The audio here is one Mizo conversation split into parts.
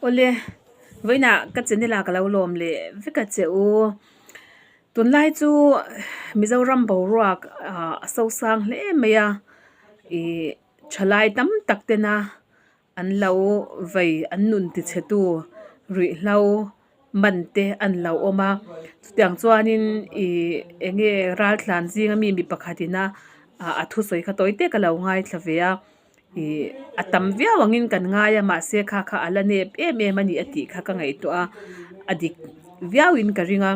Awle, vawiinah ka channel ah ka lo lawm leh vek a che u. Tunlai chu Mizoram boruak ah a sosang hle mai a, ih thalai tam tak tena an lo vei an nun tichhetu ruihhlo man te an lo awm a chutiang chuanin ih eng nge raltlan zinga mi mi pakhatin a a thusawi kha tawi te ka lo ngaithla ve a ih a tam viau angin kan ngai a mahse kha kha a la nep em em a ni a tih kha ka ngaihtuah a a dik viauin ka ring a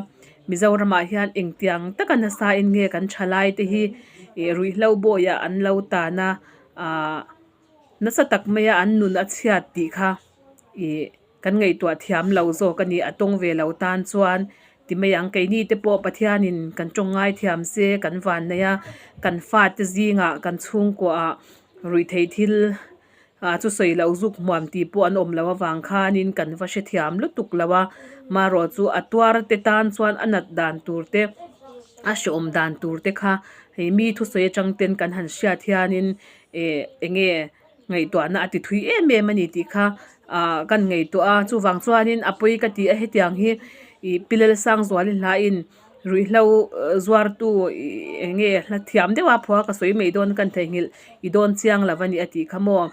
Mizoramah hian engtiang taka nasa in nge kan thalai te hi ih ruihhlo bawiah an lo tan a ahh nasa tak maia an nun a chhiat tih kha ih kan ngaihtuah thiam lo zawk a ni a tawng ve lo tan chuan ti mai ang keini te pawh Pathianin kan tawng ngai thiam se kan van nei a kan fate zingah kan chhungkuaah ruihtheih thil ah chu sawi loh zuk hmuam tih pawh an awm loh avang khanin kan va hrethiam lutuk lo a marawh chu a tuar te tan chuan a nat dan tur te a hreawm dan tur te kha hei mi thusawi atang ten kan han hriat hianin eh eng nge ngaihtuahna a ti thui em em a ni tih kha ah kan ngaihtuah a chuvang chuanin a pawi ka ti a hetiang hi ih pi Lalsangzuali hlain ruihhlo zuartu ih eng nge hla thiam deuh a phuah ka sawi mai dawn kan theihnghilh i dawn chiang lo a ni a tih kha maw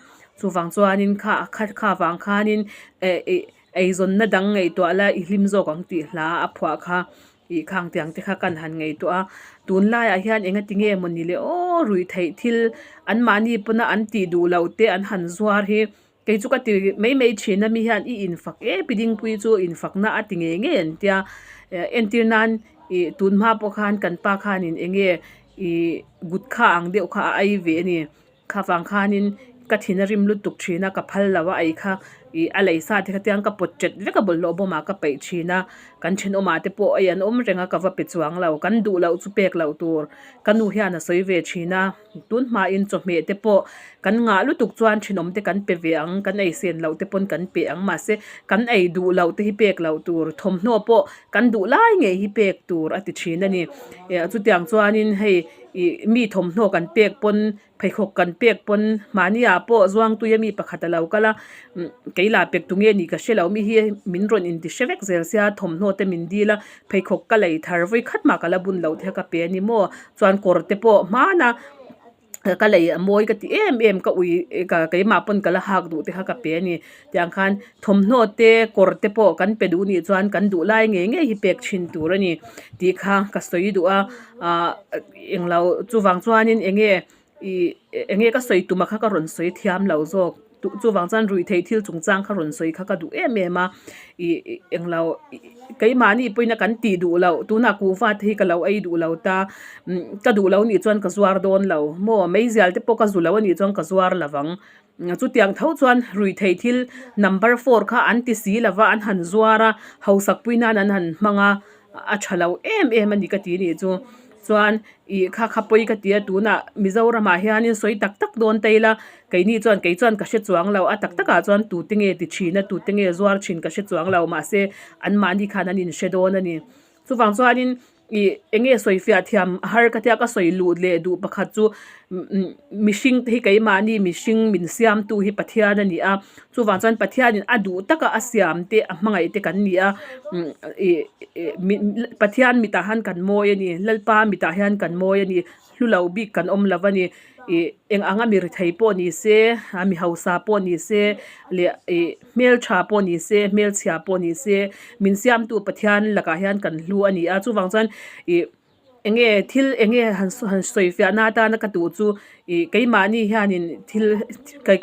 chuvang chuanin kha kha kha vang khanin eh ih eizawnna dang ngaihtuah la i hlim zawk ang tih hla a phuah kha. Ih khang tiang te kha kan han ngaihtuah a, tunlaiah hian enga tinge mawni le aw ruih theih thil anmahni pawna an tih duh loh te an han zuar hi kei chu ka ti mai mai thin a mi hian i infak em pi dingpui chu infakna a ti ngei ngei an tia entir nan ih tun hma pawh khan kan pa khanin eng nge ih gutkha ang deuh kha a ei ve a ni. Kha vang khanin ka thin a rim lutuk thin a, ka phal lo a ei kha ih a lei sa te kha tiang ka pawt ṭet vek a bawlhhlawh bawmah ka peih thin a, kan thenawmah te pawh ei an awm reng a ka va pe chuang lo, kan duh loh chu pek loh tur ka nu hian a sawi ve thin a, tun hmain chawhmeh te pawh kan ngah lutuk chuan thenawm te kan pe ve ang, kan ei sen loh te pawn kan pe ang mahse kan ei duh loh te hi pek loh tur thawmhnaw pawh kan duh lai ngei hi pek tur a ti thin a ni, chutiang chuanin hei. Ih mi thawmhnaw kan pek pawn pheikhawk kan pek pawn mahni ah pawh zuangtui a mi pakhat a lo kal a umm kei lah pek tunge nih ka hre lo mi hi min rawn inti hre vek zel sia thawmhnaw te min dil a pheikhawk ka lei thar vawi khat mah ka la bun loh te kha ka pe a ni maw chuan kawr te pawh hmana ka lei a mawi ka ti em em ka ui ka keimah pawn ka la hak duh te kha ka pe a ni tiang khan thawmhnaw te kawr te pawh kan pe duh nih chuan kan duh lai ngei ngei hi pek thin tur a ni tih kha ka sawi duh a ahh englo chuvang chuanin eng nge ih eng nge ka sawi tum a kha ka rawn sawi thiam lo zawk chuvang chuan ruih theih thil chungchang kha rawn sawi kha ka duh em em a ih englo keimahni pawhin a kan tih duh loh tunah kuhva te hi ka lo ei duh lo ta ka duh lo nih chuan ka zuar dawn lo maw meizial te pawh ka zu lo anih chuan ka zuar lo vang. Chutiang tho chuan ruihtheih thil number four kha an ti si lova an han zuar a, hausak pui nan an han hmang a, a tha lo em em a ni ka ti nih chu. Chuan ih kha kha pawi ka ti a tunah Mizoramah hianin sawi tak tak dawn ta ila keini chuan kei chuan ka hre chuang lo a tak takah chuan tute nge ti thin a tute nge zuar thin ka hre chuang lo mahse anmahni khan an inhre dawn a ni. Chuvang chuanin Ih eng nge sawi fiah thiam har ka tia ka sawi luh leh duh pakhat chu mihring te hi keimahni mihring min siamtu hi Pathian a ni a, chuvang chuan Pathianin a duh taka a siam te a hmangaih te kan ni a, ih Pathian mitah hian kan mawi a ni, Lalpa mitah hian kan mawi a ni. Hlu lo bik kan awm lo a ni. Ih eng anga mi rethei pawh ni se, a mi hausa pawh ni se leh ih hmeltha pawh ni se, hmelchhia pawh ni se min siamtu Pathian lakah hian kan hlu a ni a. Chuvang chuan ih eng nge thil eng nge han han sawi fiahna atana ka duh chu ih keimahni hianin thil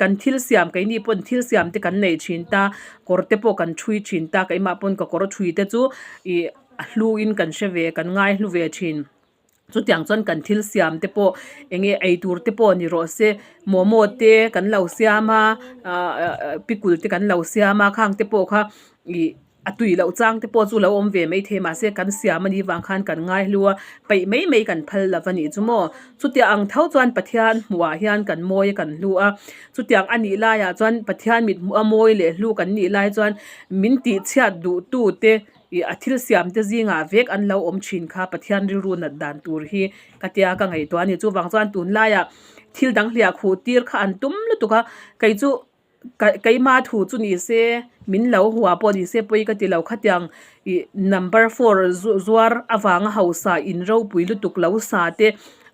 kan thil siam keini pawn thil siam te kan nei thin ta, kawr te pawh kan thui thin ta, keimah pawn ka kawr thui te chu ih a hluin kan hre ve kan ngai hlu ve thin. Chutiang chuan kan thil siam te pawh eng nge ei tur te pawh ni rawh se momo te kan lo siam a ahh pickle te kan lo siam a khang te pawh kha ih a tui loh chang te pawh chu lo awm ve maithei mahse kan siam anih vang khan kan ngai hlu a peih mai mai kan phal lo a nih chu maw chutiang ang tho chuan Pathian hmuhah hian kan mawi a kan hlu a chutiang a nih laiah chuan Pathian mit hmuh a mawi leh hlu kan nih lai chuan min tih chhiat duh tu te. Ih a thil siam te zingah vek an lo awm thin kha Pathian rilru nat dan tur hi ka tia ka ngaihtuah a ni. Chuvang chuan tunlaiah thil dang hliah khuh tir kha an tum lutuk a, kei chu Keima thu chu ni se min lo hua pawh ni se pawi ka ti lo khatiang ih number four zuar avanga hausa in ropui lutuk lo sa te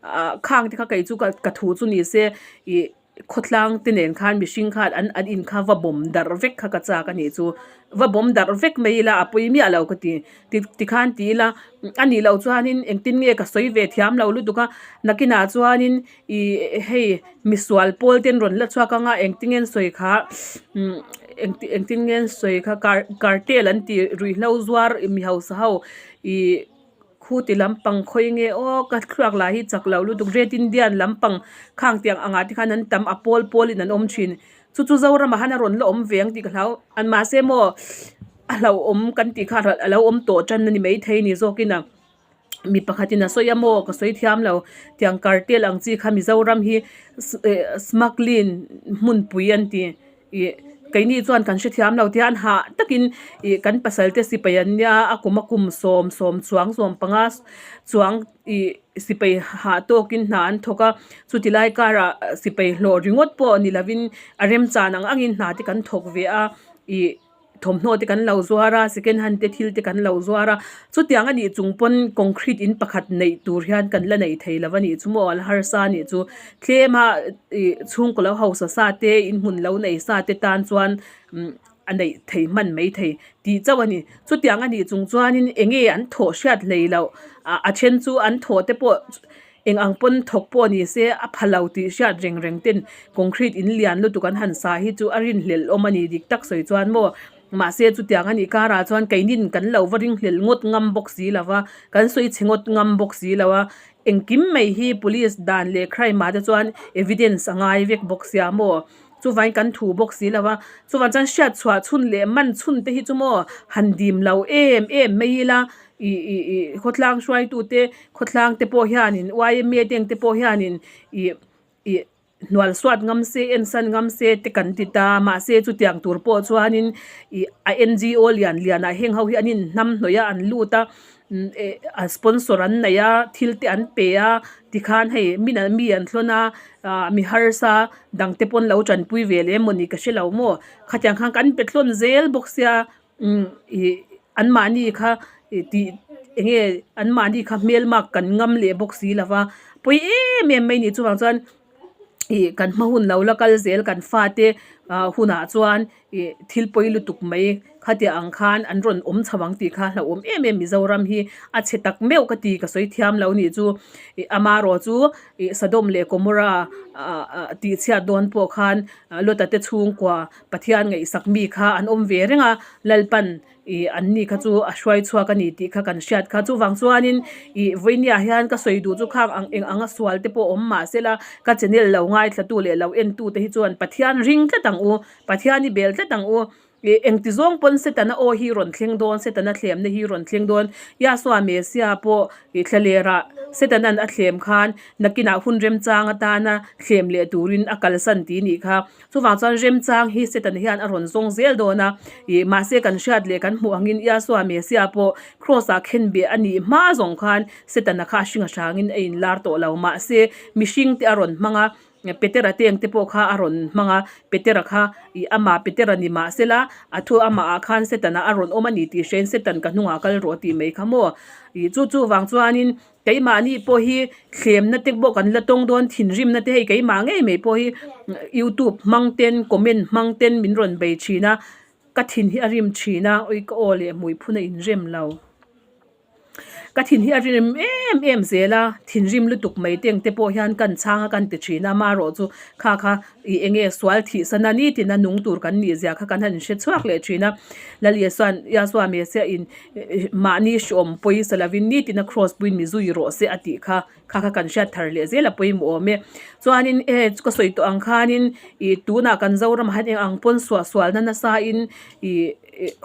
ah khang te kha kei chu ka thu chu ni se ih khawtlang te nen khan mihring khan an an in kha va bawm darh vek kha ka chak a nih chu va bawm darh vek mai ila a pawi miah lo ka ti ti tikhan ti ila a nih loh chuanin engtin nge ka sawi ve thiam lo lutuk a nakinah chuanin. Ih hei misual pawl te an rawn la chhuak ang a engtin nge an sawi kha umm engtin nge an sawi kha car cartel an tih ruihhlo zuar mi hausa ho ih khu ti lampang khawi nge aw ka thluak lah hi chak loh lutuk red indian lampang khang tiang angah te khan an tam a pawl pawl in an awm thin chu chu zoram ah hian a rawn la awm ve ang tih ka hlau an mahse maw a hlauhawm kan tih kha a lo awm tawh tan a ni maithei ni zawk in a. Mi pakhatin a sawi a maw ka sawi thiam lo tiang cartel ang chi kha Mizoram hi smuggling hmunpui an ti ih keini chuan kan hrethiam lo tihian hah takin ih kan pasal te sipai an nia a kum a kum sawm sawm chuang sawm panga chuang ih sipai hah tawkin hna an thawk a chuti lai karah sipai hlawh ringawt pawh ni lovin a remchan ang angin hna te kan thawk ve a ih. Thawmhnaw te kan lo zuar a second hand te thil te kan lo zuar a chutiang a nih chung pawn concrete in pakhat neih tur hian kan la nei thei lo a nih chu maw a la harsa a nih chu tlem a ih chhungkaw lo hausa sa te inhmun lo nei sa te tan chuan umm a neih thei hman mai thei tih chauh a ni chutiang a nih chung chuanin eng nge an thawh hriat hlei loh ah a then chu an thawh te pawh. Eng ang pawn thawk pawh ni se a pha lo tih hriat reng reng ten concrete in lian lutuk an han sa hi chu a rinhlelh awm a ni dik tak sawi chuan maw mahse chutiang a nih karah chuan keinin kan lo va ringhlelh ngawt ngam bawk si lo va kan sawi chhe ngawt ngam bawk si lo a engkim mai hi police dan leh crime ah te chuan evidence a ngai vek bawk sia maw chuvangin kan thu bawk si lo va chuvang chuan hriat chhuah chhun leh man chhun te hi chu maw han dim lo em em mai ila. Ih ih ih khawtlang hruaitute khawtlang te pawh hianin yma te ang te pawh hianin ih ih hnual suat ngam se en san ngam se te kan ti ta mahse chutiang tur pawh chuanin ih a ngo lian lian ah heng ho hi an in hnam hnawih a an lut a eh a sponsor an nei a thil te an pe a tikhan hei min an mi an thlawn a ah mi harsa dang te pawn lo tanpui ve leh emawni ka hrelo maw khatiang khan kan pe thlawn zel bawk sia. Umm ih anmahni kha ih tih eng nge anmahni kha hmelmak kan ngam leh bawk si lo va pawi em em mai ni chuvang chuan ih kan hma hun lo la kal zel kan fate ah hunah chuan ih thil pawi lutuk mai khatiang ang khan an rawn awm chho ang tih kha hlauhawm em em Mizoram hi a chhe tak meuh ka ti ka sawi thiam lo nih chu ih amaherawh chu ih Sodom leh Gomorrah ah ah tih chhiat dawn pawh khan Lota te chhungkua Pathian ngaihsak mi kha an awm ve reng a, Lalpan ih an ni kha chu a hruai chhuak a ni tih kha kan hriat kha. Chuvang chuanin ih vawinia hian ka sawi duh chu khang ang eng anga sual te pawh awm mah sela ka channel lo ngaithlatu leh lo entu te hi chuan Pathian ring tlat ang u, Pathian i bel tlat ang u. Ih engti zawng pawn Setana aw hi rawn thleng dawn, Setana thlemna hi rawn thleng dawn. Yahshua Messiah pawh ih thlalerah Setanan a thlem khan nakinah hun remchang atana thlem leh turin a kalsan tih nih kha. Chuvang chuan remchang hi Satan hian a rawn zawng zel dawn a, ih mahse kan hriat leh kan hmuh angin Yahshua Messiah pawh Kraws ah khenbeh a nih hma zawng khan Setana kha a hring a hrangin a inlar tawh lo. Mahse mihring te a rawn hmang a, Petera te ang te pawh kha a rawn hmang a, Petera kha ih amah Petera ni mahsela a thu amah ah khan Setana a rawn awm a ni tih hrein Satan ka hnungah kal rawh tih mai kha maw. Ih chu chuvang chuanin Keimahni pawh hi thlemna te pawh kan la tawng dawn thinrimna te hei keimah ngei mai pawh hi youtube hmang ten comment hmang ten min rawn bei thin a ka thin hi a rim thin a awi ka aw leh hmui phun a inrem lo ka thin hi a rim em em zel a thinrim lutuk mai te ang te pawh hian kan chhang a kan ti thin a amaherawh chu kha kha ih eng nge sual thih sana nitin a nung tur kan nih zia kha kan han hre chhuak leh thin a Laliasuan Yahshua Messiah in Mahni hreawm pawisa lovin nitin a cross puiin mi zui rawh se a tih kha kha kha kan hriat thar leh zel a pawimawh awm e. Chuanin he ka sawi tawh ang khanin ih tunah kan Zoramah hian eng ang pawn suah sualna nasain ih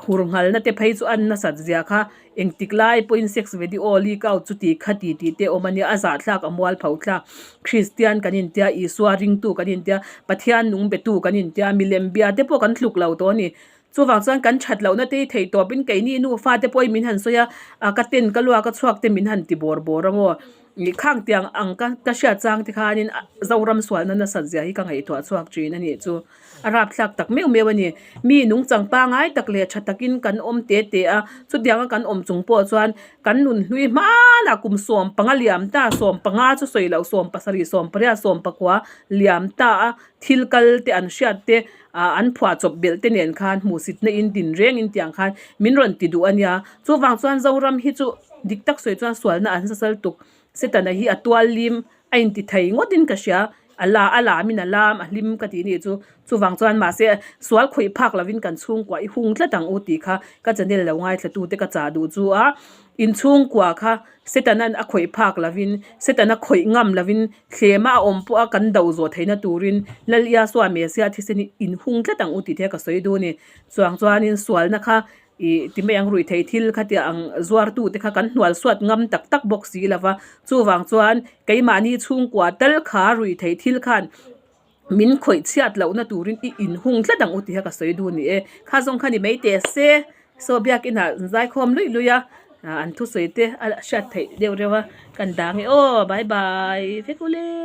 hur nghalna te phei chu a nasat zia kha engtik lai pawhin sex video leak out chu tih kha ti tih te awm a nia a zahthlak a mualpho thlak Kristian kan intia Isua ringtu kan intia Pathian nung betu kan intia milem bia te pawh kan tluk lo tawh a ni. Chuvang chuan kan that lohna te hi theih tawpin keini nufa te pawhin min han sawi a, a ka ten ka luak a chhuak te min han ti bawr bawr a maw. Ih khang tiang ang ka ka hriat chang te khanin Zoram sualna nasat zia hi ka ngaihtuah chhuak thin a nih chu. A rapthlak tak meuh meuh a ni. Mi nungchang pangai tak leh tha takin kan awm te te a, chutianga kan awm chung pawh chuan kan nun hlui hmanah kum 15 liam ta, 15 chu sawi loh 17, 18, 19 liam ta a thil kal te an hriat te ah an phuah chawp belh te nen khan hmuhsit na in din reng in tiang khan min rawn ti duh a nia. Chuvang chuan Zoram hi chu dik tak sawi chuan sualna an sasal tuk. Setana hi a tual lim a inti thei ngawt in ka hria. A la a lam in a lam a hlim ka tih nih chu. Chuvang chuan mahse sual khawih phak lovin kan chhungkua i hung tlat ang u tih kha ka channel lo ngaithla tu te ka chah duh chu a. In chhungkua kha Setana'n a khawih phak lovin Setana khawih ngam lovin thlema a awm pawh a kan do zawh theihna turin Lal Iasua Messiah thisen hi in hung tlat ang u tih te ka sawi duh a ni. Chuang chuanin sualna kha Ih ti mai ang ruih theih thil kha tia ang zuartu te kha kan hnual suat ngam tak tak bawk si lo va, chuvang chuan keimahni chhungkua tal kha ruih theih thil khan min khawih chhiat lohna turin i inhung tlat ang u tih kha ka sawi duh a ni e. Kha zawng kha ni mai teh se, saw biakinah an zaikhawm luih luih a, an thusawi te a hriat theih deuh reuh a, kan dang e aw bye bye vek ule.